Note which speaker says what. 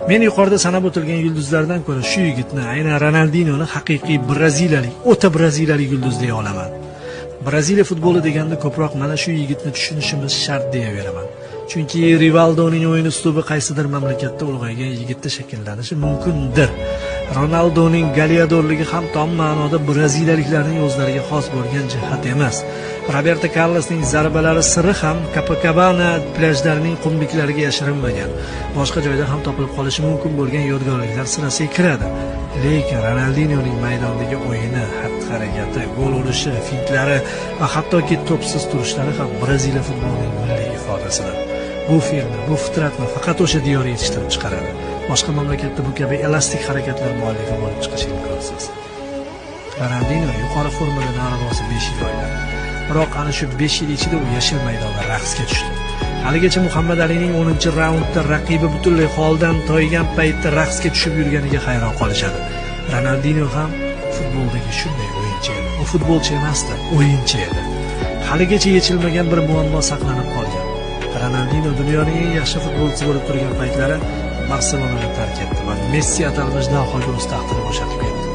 Speaker 1: Men yuqorida sanab o'tilgan yulduzlardan ko'ra shu yigitni, aynan Ronaldinhoni haqiqiy braziliyalik, o'ta braziliyalik yulduz deya olaman. Braziliya futboli deganda ko'proq mana shu yigitni tushunishimiz shart deyaveraman. Chunki Rivaldoning o'yin uslubi qaysidir mamlakatda ulg'aygan yigitda shakllanishi mumkindir. Ronaldoning goleadorligi ham tom ma'noda braziliyaliklarning o'zlariga xos bo'lgan jihat emas. Roberto Carlosning zarbalari siri ham Copacabana plyajlarining qumliklariga yashirinmagan. Boshqa joyda ham topilib qolishi mumkin bo'lgan yodgorliklar sirasiga kiradi. Lekin Ronaldinhoning maydondagi o'yini, xatti-harakati, gol urishi, fintlari va hattoki to'psiz turishlari ham Braziliya futbolining milliy ifodasidir. Bu fe'lni, bu fitratni faqat o'sha diyor yetishtirib chiqaradi. Boshqa mamlakatda bu kabi elastik harakatlar muallifi bo'lib chiqishi imkonsiz. Ronaldinho yuqori formada nari bosib 5 yil o'ynadi. Biroq ana shu 5 yil ichida u yashil maydonda raqsga tushdi. Haligacha Muhammad Alining 10-raundda raqibi butunlay holdan toygan paytda raqsga tushib yurganiga hayron qolishadi. Ronaldinho ham futboldagi shunday o'yinchi edi. U futbolchi emasdi, o'yinchi edi. Haligacha yechilmagan bir muammo saqlanib qolgan. Ronaldinho dunyoning eng yaxshi futbolchisi bo'lib turgan paytlari Barselonani tark etdi va Messi atalmish dahoga o'z taxtini bo'shatib ketdi.